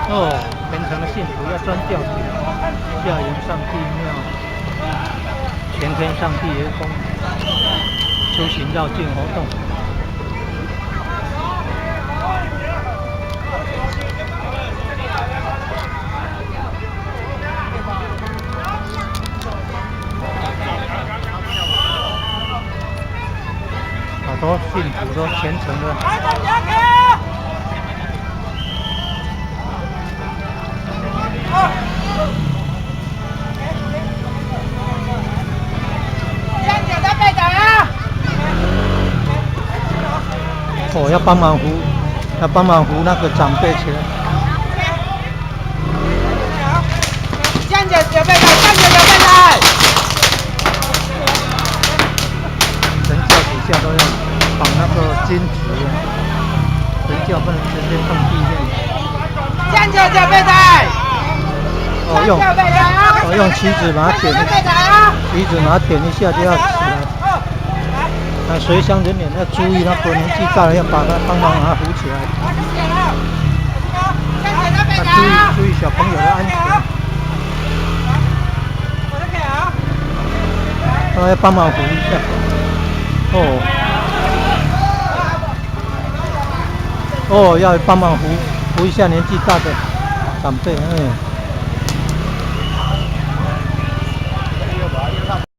哦，虔誠的信徒要鑽轎子，下元上帝廟，玄天上帝爺公出行繞境活動。好多信徒都虔誠的。哦，要幫忙扶，要幫忙扶那個長輩起來。站着準備來，站着準備來。神轎底下都要綁那個金紙，神轎不能直接碰地面。站着準備來。哦，用旗子把它點，旗子把它點一下就要起來。啊，隨香人員要注意，那個年紀大了要把他幫忙把他扶起來。要注意注意小朋友的安全。要幫忙扶一下。哦。哦，要幫忙扶扶一下年紀大的長輩，哎。